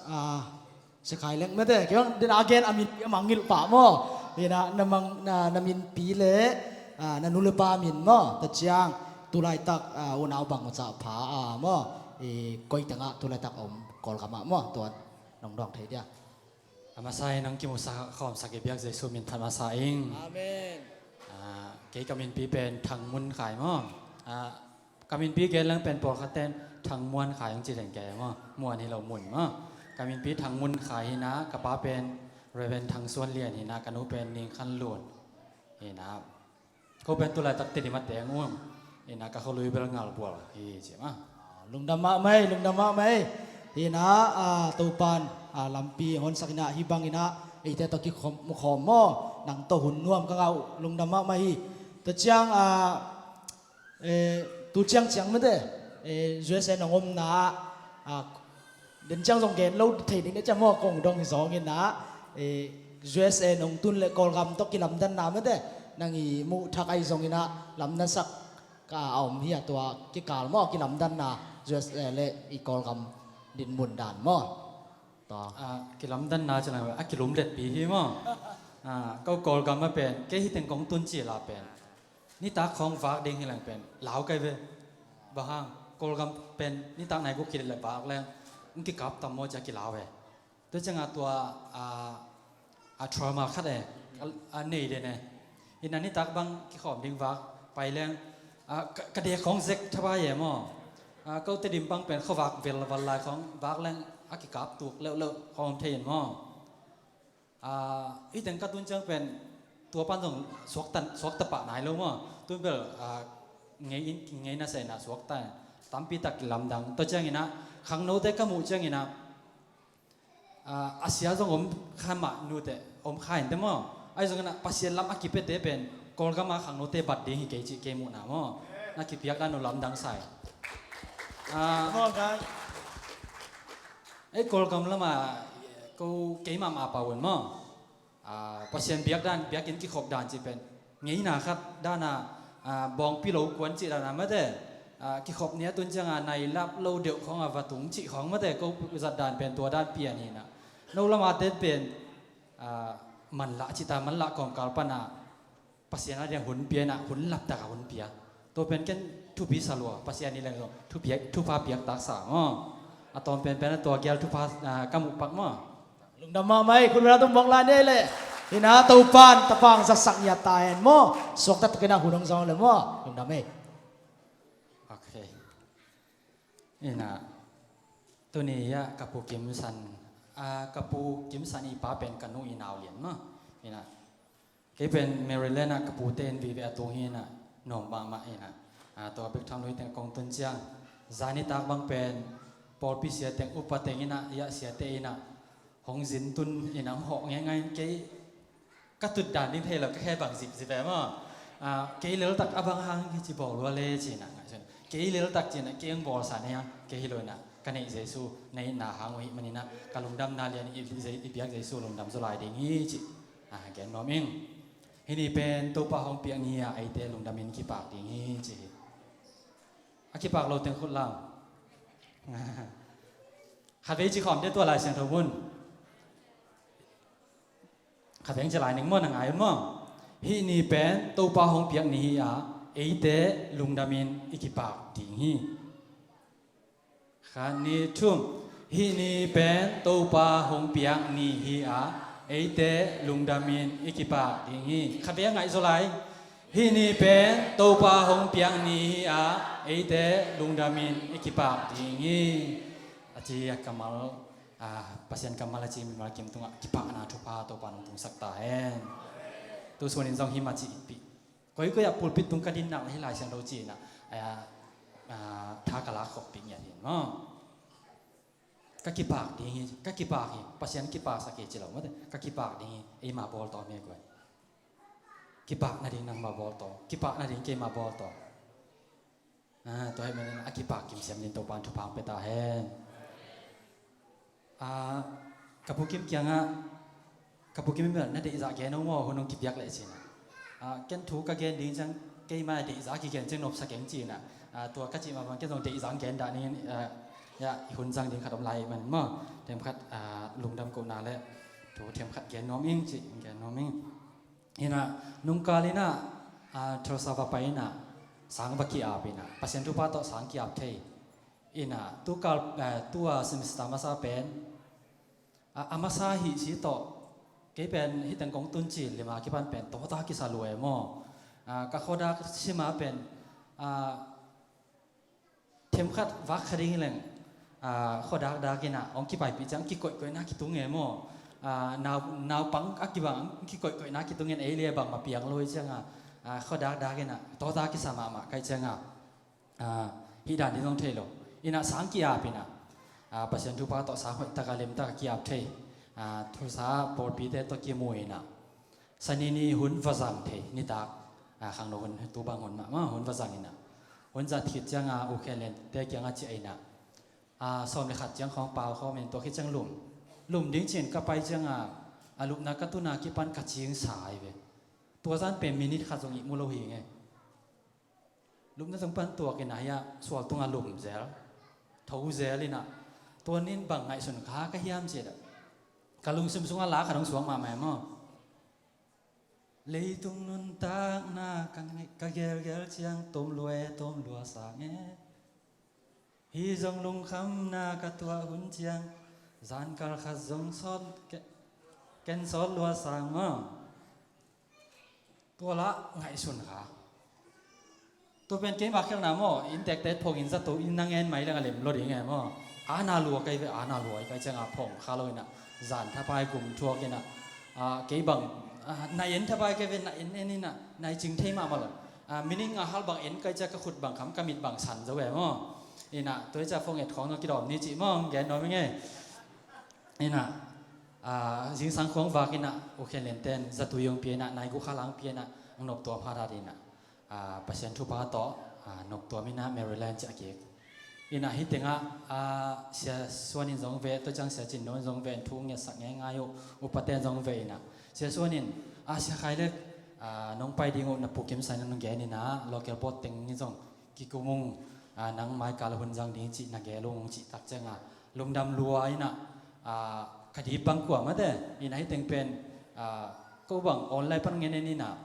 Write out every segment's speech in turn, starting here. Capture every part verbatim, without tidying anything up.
ah, Siakhai Leng mate, kei bang den a gen a minpi a mangngilh pah maw. Hi na, na mang, na, na minpi le, ah, na nu le pa min maw. Tua ciang tulaitak, ah, unau bang maw ca pha a maw. I koi tengah tulaitak om Kawlgam ah maw. Tua nong dawng thei dia. A masa in nong kimusak khawmsak i biak Jesu min phat masa ing. Amen. Ah, kei ka minpi pen Thang Mun Khai maw. Ah, ka minpi gen leng pen pawlkhat ten Thang Muan Khai ing ci den kei maw. Muan hi lo Mun maw. Ka minpi Thang Mun Khai hi na, ka pa pen Reverend Thang Suan Lian hi na, ka nu pen Ning Khan Lun hi na. Ko pen tulaitak Tedim a teng ung. Hi na ka khualui bel ngal bual hi ci mah. Lungdam mahmah ei, lungdam mahmah ei. Hi na, ah, Topan, ah, lampi honsak hi na, hi bang hi na, eite tawh kikhawm, khawm maw. Nang tawh hun nuam ka ngah uh, lungdam mahmah hi. Tua ciang, ah, eh, tu ciang ciang mate, eh, U S A nong omna ah, ah, den ciang zong gen lo thei ding ne ciang maw, kong dong hi zong in ah, eh, U S A nong tun le Kawlgam tawh kilamdanna mate, nang i muh thak ahi zong in ah, lamdansak ka a om hi a, tua kikal maw, kilamdanna U S A le i Kawlgam dinmun dan maw. Tua. Ah, kilamdanna ci lang a kilumletpi hi maw. Ah, ko Kawlgam a pen, kei hi teng kong tun ci la pen. Nitak khawng vak ding hi leng pen, lau kai ve. Bang hang, Kawlgam pen, nitak nai guk khit le vak leng, ng kikap tam maw cia kilau ve. Tua ciang a tua, a, a trauma khat e, a, a nei den e. Hi na nitak bang kikhawm ding vak, pai leng, a, ka, ka dek khawng zek thabai e maw. A, ko Tedim bang pen khuavak vel val lai khawng vak leng, a kikap tuk leuhleuh khawng thei in maw. A, hi teng ka tun ciang pen, tua pan zong suakta, suakta pah nai lo maw. Tun bel, a, ngei in, ngei na sa in a suakta. Tampi tak lamdang. Tua ciang in a, khangnote ka muh ciang in a, a, a sia zong om kha mah nute, om kha in te maw. Ahi zongin a Pasian lam a kipiate pen, Kawlgam a khangnote bat ding hi kei cih kei muhna maw. Na kipiak dan uh lamdang sai. A, ei Kawlgam lam a, ko keimah mah pau un maw. A, Pasian biak dan, biakin kikhop dan cih pen. Ngeina khat dan a, a, bawngpi lo kuan cih dan a mate. A, kikhop ni a tun ciang a nai lap lo deuh khawng a va tung cih khawng mate. Ko zat dan pen tua dan pian hi na. No lam a ten pen, a, manlah cih ta manlah kawmkal pan a. Pasian a diang hun pia na, hun laptak a hun pia. Tua pen ken thupi sa lua, Pasian i leng zong, thupha piak taksa maw. A tawm pen pen a tua gial thupha, a, ka muh pak maw. Lungdam mahmah ei, khut beng a tung bawng lai ni ei leh. Hi na Topan, tapang zatsak ngiat ta hen maw. Suakta takin a hun hong zong le maw. Lungdam ei. Ok. Hi na, tuni hi a ka pu Kim San, a, ka pu Kim San i pa pen ka nu i nau lian maw. Hi na, kei pen Maryland ah ka pute in vive a tung hi na, nuam mahmah hi na. A, tua bek tham lui teng kong tun ciang. Zani tak bang pen, pawlpi sia teng, upa teng hi na, i a siate hi na. Hong zin tun hi na, hong hawh ngeingai in kei, ka tut dan ding thei lo, ka khe bang zipzip e maw. A, kei leltak a bang hang hi ci bawl lua le ci na, ngai cun. Kei leltak ci na, kei hong bawlsa nei hang, kei hi lo hi na, ka neih Jesu, neih na hang uh hi mani na, ka lungdamna lian i, i, i biak Jesu lungdam zaw lai ding hi ci. A, gen nuam ing. Hi ni pen Topa hong piak ni a eite lungdam in kipak ding hi ci hi. A kipak lo teng khut lam. Khatvei ci khawm te tua Lai Siangtho mun. Khatvei ci lai ning maw na ngai un maw. Hi ni pen Topa hong piak ni hi a eite lungdam in i kipak ding hi. Khat ni thum. Hi ni pen Topa hong piak ni hi a, eite lungdam in i kipak ding hi. Khat vei a ngaih zaw lai. Hi ni pen Topa hong piak ni hi a, eite lungdam in i kipak ding hi. A ci a kammal, a, Pasian kammal a ci mimal kim tungah kipakna thupha Topa nong tungsak ta hen. Tu suan in zong hi mah ci itpih. Koikoi ah pulpit tung ka din nak le hi Lai Siangtho ci-in ah, a, a, tha ka lak khop pi ngiat hi maw. Ka kipak ding hi, ka kipak hi, Pasian kipaksak hi ci lo mate, ka kipak ding hi, eima bawl tawm hi koi. Kipak nading nangma bawl tawm, kipak nading keima bawl tawm. A, tua hi manin a kipak kim siam din Topan thupha hong pia ta hen. A, ka Pu Kim kiangah, ka Pu Kim in bel na deihzah gen aw maw, hun hong kipiak leh cin a. A, ken thu ka gen ding ciang, keima deihzah kigen ciang nopsa keng cin a. A, tua ka cih mah bang ken zong deihzah gen dah ning, a, Sia, i hun zang ding khat om lai man maw. Themkhat, ah, lungdam kohna le thu themkhat gen nuam ing ci, gen nuam ing. Ina, nungkal ina, ah, Tulsa va pai ina, sang va ki-ap ina, Pasian thupha tawh sang ki-ap thei. Ina, tukal, eh, tua semester masa pen, ah, a masa hi si tawh, kei pen hi teng kong tun cil lima kipan pen tawta kisa lua e maw. Ah, ka khuadak sima pen, ah, themkhat vak kha ding hi leng, ah, khuadak dak ina, hong kipaipih ciang kikoihkoihna kitung e maw. Ah, nau, naupang a kibang kikoihkoihna kitung in ei le bang ma piang lo hi ciang a, ah, khuadak dak ina, tawta kisa mahmah kai ciang a, ah, hi dan ding zong thei lo. Ina sang ki-ap ina, ah, Pasian thupha tawh sang hoih taka lem taka ki-ap thei. Ah, Tulsa pawlpite tawh kimu ina. Sani ni hun va zang thei, nitak, ah, khangno hun, tu bang hun mahmah, hun va zang ina. Hun zat khit ciang a, U Khen Len te kiang a ciah ina. Ah, sawm le khat ciang khawng pau khawm in tua khit ciang lum. Lum ding cin ka pai ciang a, a lupna ka tuna kipan ka cing sa hi ve. Tua zan pen minute khat zong ihmu lo hi nge. Lupna zong pan tuak ina hi a, sual tunga lum zel. Tho zel ina. Tua nin bang ngaihsun kha ka hiam ci a. Ka lungsim sunga la khat hong suak mahmah e maw. Leitung nuntakna ka ngai-, ka gelgel ciang tom lua e, tom lua sang e. Hi zong lungkhamna ka tuah hun ciang, zankal khat zong sawt ke-, ken sawt lua sang maw. Tua lah ngaihsun kha. Tua pen keima khialhna maw, inntekte phongin zato in na ngen mai leng a lem lo ding e maw. Ana lua kai ve, ana lua kai ciang a phong kha lo ina, zan thapai gum thuak ina, ah, kei bang, ah, na en thapai kai ve, na en en ina, na i cing thei mahmah lo. Ah, minute nga hal bang en kai ciang ka khut bang kham, ka mit bang san zo e maw. Ina, tua hi ciang phong et khawng no kidawm ni cih maw, gen nuam ing e. Ina, ah, zingsang khawng vak ina, U Khen Len ten, zatui hong pia ina, nai guk kha lang pia ina, ang nop tua pha dat ina. Ah, Pasian thupha tawh, ah, nop tuam ina Maryland ciah kik. Ina hi tengah, ah, Sia Suan in zong ve, tua ciang Sia Cin No in zong ve, thu ngetsak ngeingai uh, upate in zong ve ina. Sia Suan in, ah, Sia Khai Lek, ah, nong pai ding uh na pu kim sa ina nong gen ina, local board teng in zong kikum ung, ah, nang mai kal hun zang ding cih na gel ung cih tak ciang a, lungdam lua ina, ah, ka dip bang kua mate, ina hi teng pen, ah, ko bang online pan ngen en ina,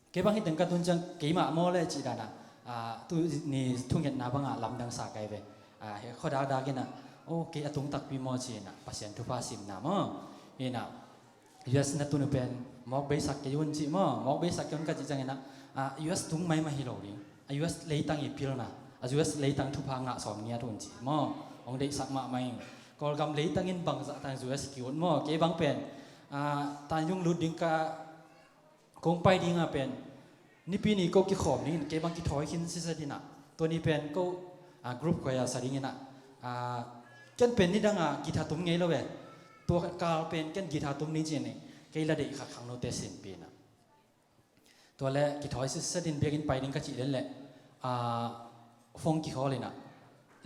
kei bang hi teng ka tun ciang keimah maw le cih dan a, ah, tu ni thungetna bang a lamdang sa kai ve. Ah, he khuadak dak ina, oh, kei a tung takpi maw ci ina, Pasian thupha simna maw. Ina, U S na tun uh pen, mawk beisak kei un cih maw, mawk beisak kei un ka cih ciang ina, ah, U S tung maimah hi lo ding. A U S leitang i pilna, a U S leitang thupha ngah sawm ngiat un cih maw, hong deihsak mahmah ing. Kawlgam leitang in bangzah tan U S ki ut maw, kei bang pen, ah, Tanyung lut ding ka kong pai ding a pen, nipi ni ko kikhawm ding in, kei bang kithawi khin sisa ding a. Tua ni pen ko, ah, group khuai a sa ding ina, ah, ken pen nidang a guitar tum ngei lo ve. Tua kal pen ken guitar tum ding ci ni, kei la deih kha khangnote sinpi ina. Tua le kithawi sisa ding biakinn pai ding ka cih den le, ah, phone kikhawl ina.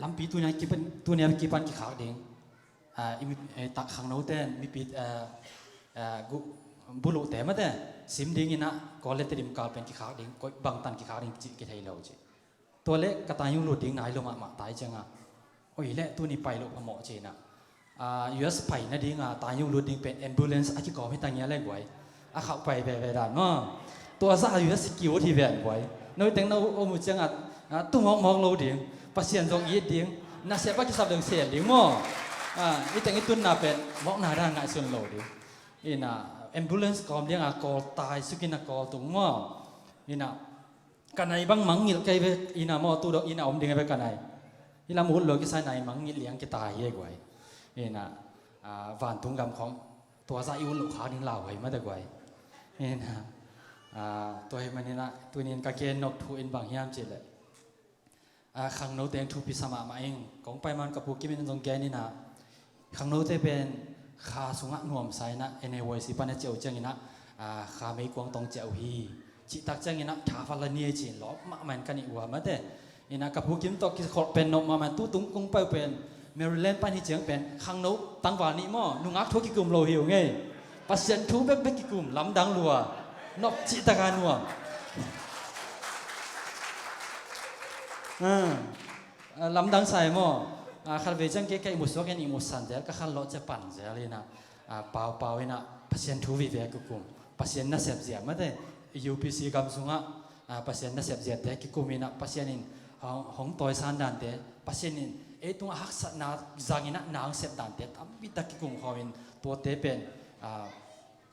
Lampi tuni a kipan, tuni a kipan kikhak ding. Ah, i mi, eh, tak khangnote, mipi, eh, eh, gu-, buluhte mate, sim ding ina, kawlte dim kal pen kikhak ding, koih bangtan kikhak ding cih kithei lo cih. Tua le ka Tanyung lut ding nai lo mahmah tai ciang a. Oi le tuni pai lo phamawh ci ina. Ah, U S pai nading a Tanyung lut ding pen ambulance a kikawm hi ta ngia le guai. A khauh pai veve dan maw. Tua zah a U S ki ut hi ven guai. Noi teng na om uh ciang a, ah, tu mawkmawk lo ding. Pasian zong it ding. Nasep a kisap ding sel ding maw. Ah, i teng i tunna pen mawkna dan ngaihsun lo ding. Ina, ambulance kawm ding a kawl tai suk ina kawl tung maw. Ina, ka nai bang mangngilh kei ve, ina maw tu dong ina om ding a ve ka nai. I lam ut lo kisai nai mangngilh liang kitai hi e guai. Ina, ah, vantung gam khawng tua zah i ut lo khak ding lau hei mate guai. Ina, ah, tua hi man ina, tunin ka gen nop thu in bang hiam cih le. Ah, khangnote in thupi sa mahmah ing. Kong pai man ka pu kim in zong gen ina. Khangnote pen kha sungah nuamsa ina, N A Y C pan a ciah uh ciang ina, ah, kha meikuang tong ciah uh hi. Cih tak ciang ina, tha va la ni ei ci-in lawp mahmah in ka nih uh a mate. Ina ka pu kim tawh kikholh pen nop mahmah in tu tung kong pai uh pen, Maryland pan hi ciang pen, khangno tangval nih maw, nungak thu a kikum lo hi uh ngei. Pasian thu bekbek kikum, lamdang lua. Nop cih taka nuam. Ah, ah, lamdang sa e maw. Ah, khatvei ciang kei ka ihmu suak in ihmu san zel, ka khanlawh cia pan zel in ah, ah, paupau in ah Pasian thu vive kikum, Pasian nasep zia mate, U P C gam sungah, ah, Pasian nasep ziate kikum in ah Pasian in hong, hong tawisan dante, Pasian in ei tungah haksatna zang in ah na hong sep dante tampi tak kikum khawm in tuate pen, ah,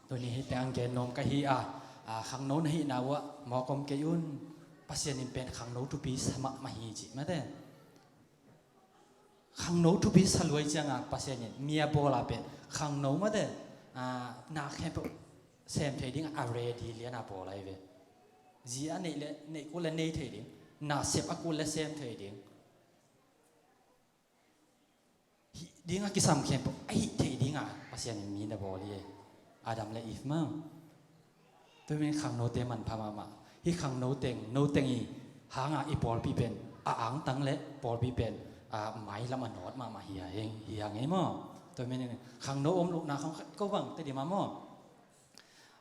tuni hih teng ang gen nuam ka hi a, ah, khangno na hihna uh ah mawk om kei un, Pasian in pen khangno thupi sa mahmah hi cih mate. Khangno thupi sa luai cianga Pasian in mi a bawl a pen khangno mate, ah, na khempeuh sem thei ding a ready lian a bawl ahi ve. Zi a neih le neih kul le nei thei ding, na sep a kul le sem thei ding. Hih ding a kisam khempeuh a hih thei ding a Pasian in mi na bawl hi e. Adam le Eve maw. Tua hi manin khangnote manpha mahmah. Hih khangno teng, no teng i hanga i pawlpi pen a angtang le pawlpi pen, ah, mailam a nawt mahmah hi a heng, hi a ngei maw. Tua hi manin khangno om lohna khong khat ko bang te di mah maw.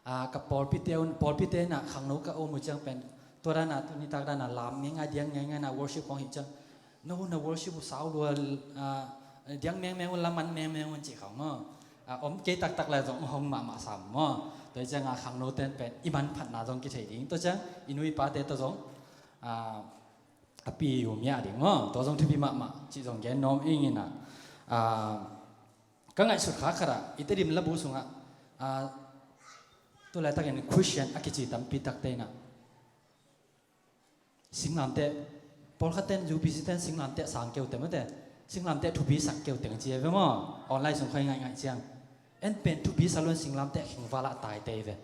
Ah, ka pawlpite un, pawlpite na khangno ka om uh ciang pen tua dana, tuni tak dana lam ngeingai, diang ngeingai na worship khong hi ciang, no na worship uh sau lua, ah, diang mengmeng un, laman mengmeng un cih khong maw. Ah, om kei taktak le zong hong mahmah sam maw. Tua hi cianga khangnote pen i manphatna zong kithei ding. Tua ciang i nu i pate tawh zong, ah, a pi uh miah ding maw. Tua zong thupi mahmah cih zong gen nuam ing in ah, ah, ka ngaihsut kha khat ah i Tedim labu sungah, ah, tu laitakin Christian a kici tampi takte in ah singlamteh, pawlkhat ten, U P C ten singlamteh sang keu te mate, singlamteh thupi sak keu teng ci ve maw. Online sung khoi ngaih ngaih ciang en pen thupi sa luan singlamteh khingval ah tai te ve.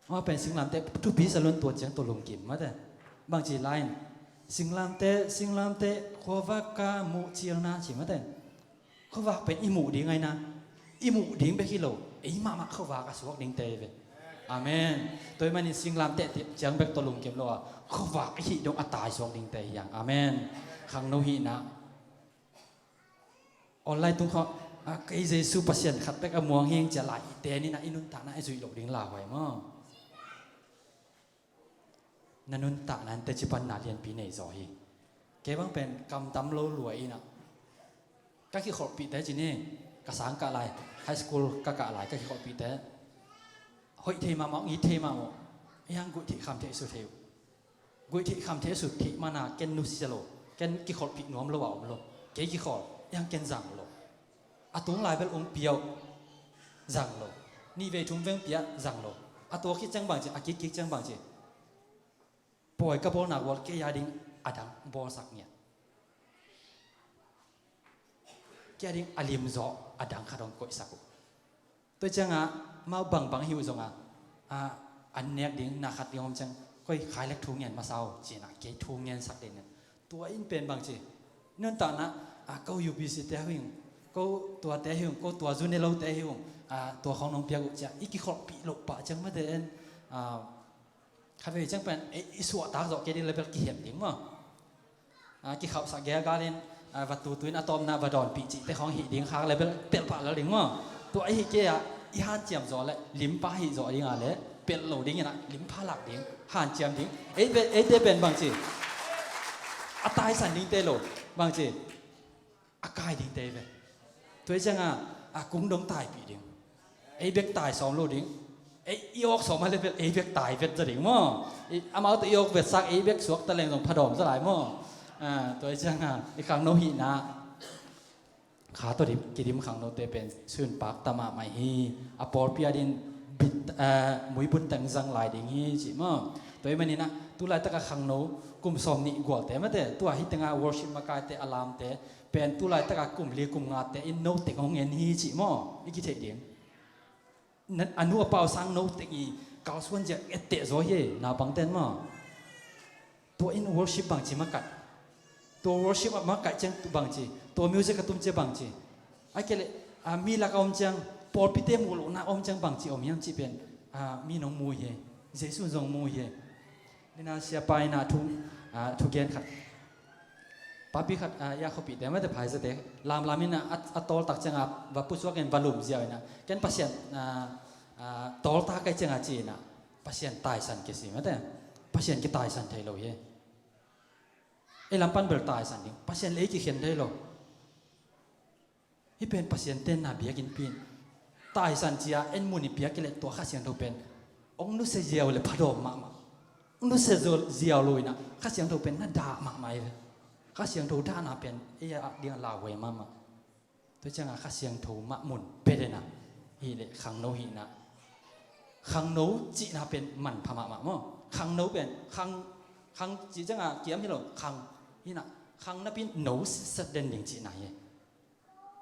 Amah pen singlamteh thupi sa luan tua ciang tua lungkim mate. Bangci lai in singlamteh, singlamteh khuavak ka muh cilna ci mate. Khuavak pen i muh ding aina, i muh ding bek hi lo, ei mahmah khuavak a suak ding te ve. Amen. Tua hi manin singlamteh ciang bek tua lungkim lo a, khuavak i hih dong a tai suak ding te hiang. Amen. Khangno hihna. Online tung kha, a, kei Jesu Pasian khat bek a muang hing cia lai i ten in ah i nuntakna i zuih loh ding lauhuai maw. Na nuntakna in teci panna lianpi nei zaw hi. Kei bang pen kam tam lo lua in ah ka kikholhpihte ci ni, ka sang kah lai, high school ka kah lai ka kikholhpihte hoih thei mahmah, ngit thei mahmah, hiang guih theih kham theih su thei uh. Guih theih kham theih sut theih mana ken nusia lo, ken kikholhpih nuam lo a om lo. Kei kikholh hiang ken zang lo. A tung lai bel ong piau zang lo. Nih vei thum veng pia zang lo. A tua khit ciang bang ci, a kik kik ciang bang ci. Pawi ka bawlnak ual kei a ding a dang bawlsak ngiat. Kei a ding a lim zawh a dang khat hong koihsak uh. Tua ciangah mau bangbang hi uh zongah, ah, an nek ding na khat ding om ciang koi khai lek thu ngen masa uh cinah kei thu ngensak ding nen. Tua in pen bang ci. Nuntakna, ah, ko U P C te hi ung, ko tuate hi ung, ko tua zu ne lote hi ung, ah, tua khong nong piak uh ciah i kikholhpih loh pah ciang mate en, ah, khatvei ciang pen, eh, i suahtak zawh kei ding le bel kihem ding maw. Ah, kikhauhsak gelgal in, ah, va tutu in a tawpna va dawnpih cihte khawng hih ding khak le bel pelh pah lel ding maw. Tua ahi kei ah i hanciam zawh le limpa hih zawh ding ah le pelh lo ding in ah limpa lak ding, hanciam ding. Ei be, eite pen bangci a taisan dingte lo, bangci a kai dingte ve. Tua hi ciangah a kung dong taipih ding. Ei bek tai sawm lo ding. Ei i awk sawm a level ei bek tai vet za ding maw. Amau tawh i awk vetsak ei bek suak ta leng zong phadawm za lai maw. Ah, tua hi ciangah i khangno hihna kha tawh dim, kidim khangnote pen sunpak ta mahmah hi. A pawlpi a din bit, ah, muibun teng zang lai ding hi cih maw. Tua hi maninah tu laitakah khangno kum sawm nih gualte mate, tua hi tengah worship makaite a lamte pen tu laitakah kum li kum ngate in no teng hong en hi cih maw, i kitheih ding. A nu a pa uh sang no teng i kalsuan ziah etteh zaw hi naupangten maw. Tua in worship bangci makat, tua worship a makat ciang bangci, tua music a tum cia bangci. A kei le, ah, mi lak a om ciang, pawlpite muh lohna a om ciang bangci om hiam cih pen, ah, mi nong mu hi. Jesu zong mu hi. Nina siapa ina thu, ah, thugen khat. Papi khat, ah, ya khuapihte mate phaizate lamlam ina a, a tawltak cianga va pusuak in va lum ziau ina ken Pasian, ah, ah, tawltak kai cianga ci ina Pasian taisan kisi mate. Pasian kitaisan thei lo hi. Ei lampan bel taisan ding. Pasian le ei kikhen thei lo. Hih pen Pasian tenna biakinn pi in, taisan cia en mun i piak i leh tua Kha Siangtho pen hong nusia ziau le phadawm mahmah. Hong nusia zo-, ziau lo inah Kha Siangtho pen na dah mahmah hi ve. Kha Siangtho dahna pen ei a dingah lauhuai mahmah. Tua ciangah Kha Siangtho mah mun pia den a, hih leh khangno hihna. Khangno cihna pen manpha mahmah maw. Khangno pen khang, khang cih ciangah kiam hi lo, khang hinah, khang napi no sitset den ding cihna hi.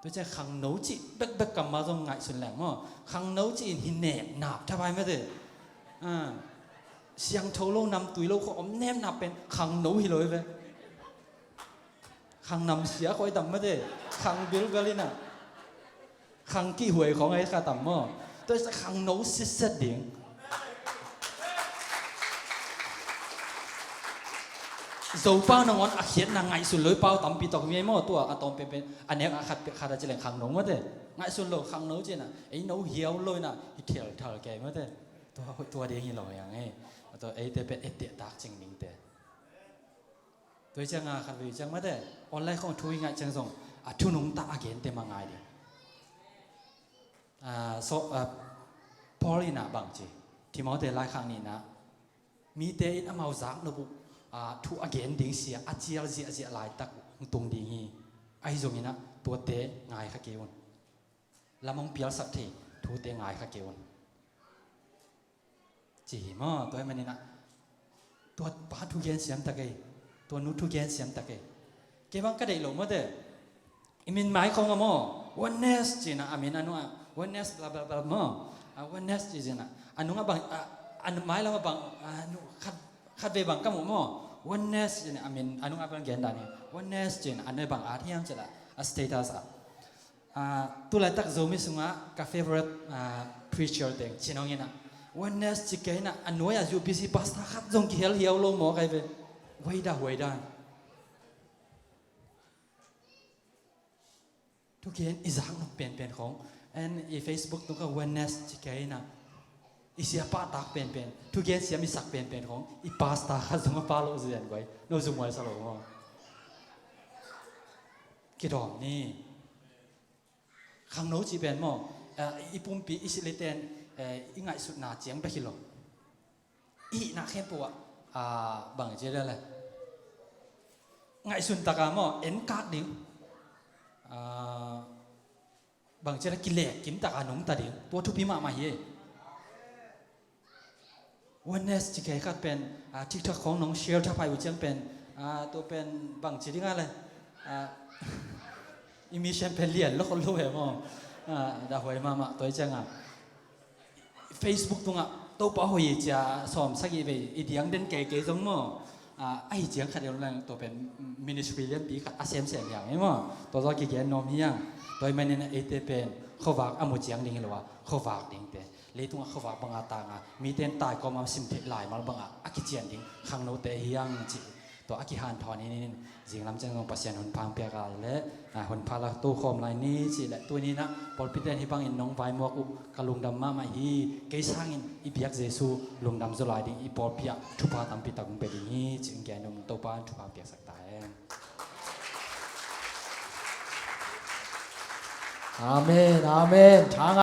Tua ciang khangno cih bekbek kammal zong ngaihsun leng maw. Khangno cih in hi nepnap thapai mate. Ah, siangtho lo, namtui lo khawng om nepnap pen khangno hi lo hi ve. Khang namsia khawng tam mate. Khang bilbel inah. Khang kihhuai khawng ahi kha tam maw. Tua ciang khangno sitset ding. Zopau nangawn a khiatna ngaihsun lo i pau tampi tawh mi maw, tua a tawm penpen a nek a khat pek khat a ci leng khangno mate. Ngaihsun lo khangno ci inah ei no hiau lo inah hi thelthal kei mate. Tua, tua ding hi lo hiang ei. Tua eite pen eite tak cing dingte. Tua hi ciangah khat vei ciang mate, online khawng thu i ngaih ciang zong a thu nungta a gente mah ngai ding. Ah, so, ah, Paul inah bang ci, Timothy laikhak nihna, mite in amau zaknop uh, ah, thu a gen ding sia a cial ziahziah laitak hong tung ding hi. Ahi zonginah tuate ngai kha kei un. Lam hong pialsak thei thute ngai kha kei un, ci hi maw. Tua hi maninah tua pa thugen siam ta kei, tua nu thugen siam ta kei. Kei bang ka deih lo mawte. I min mai khong a maw, oneness ci-inah a min a nungah oneness bla bla bla maw. A oneness ci-inah a nungah bang a, a mai lamah bang a, nu, khat, khat vei bang ka muh maw. Oneness ci-inah a min a nungah bang gen dan hi. Oneness ci-inah a nungah bang at hiam ci-inah a status ah. Ah, tulaitak Zomi sungah ka favorite, ah, preacher teng Chin Aung inah oneness ci kei inah a nuai-ah U B C pastor khat zong kihel hiau lo maw kai ve. Huaida huaida. Thugen i zaknop penpen khong. And i Facebook tungah oneness ci kei inah i sia pahtak penpen, thugen siam i sak penpen khong i pastor khat zong a pah lo zen guai. No zumhuai sa lo maw. Kidawm ni. Khangno cih pen maw, eh, i pumpi i siliten, eh, i ngaihsutna ciang bek hi lo. I hihna khempeuh ah, ah, bang ci le le. Ngaihsun taka maw, en kak ding. Ah, bang ci le kilek kim taka nungta ding. Tua thupi mahmah hi. Oneness ci kei khat pen, ah, TikTok khong nong share thapai uh ciang pen, ah, tua pen bang ci ding a le, ah, i mission pen lian lo khol lo he maw. Ah, dah huai mahmah tua i ciang a. Facebook tungah Topa hoih cia sawm sagih vei i diang den kei kei zong maw. Ah, ahi ciang khat i om leng tua pen ministry lianpi khat a semsem hiang hi maw. Tua zaw kigen nuam hiang. Tua i manin eite pen khuavak a mu ciang ding hi lo a, khuavak dingte. Leitungah khuavak banga tanga mite in tai kawma sim theih laimal banga a kician ding khangnote hiang cih tua a kihanthawn in, in zinglam ciang zong Pasian hunpha piak a le, ah, hunpha la tokhawm lai ni cih le tuni inah pawlpite in hih bangin nong vaimuak uh ka lungdam mahmah hi. Kei sangin i biak Jesu lungdam zaw lai ding i pawlpi ah thupha tampi tak hong pia ding hi cih hong gen nuam. Topa in thupha piaksak ta hen. Amen, amen.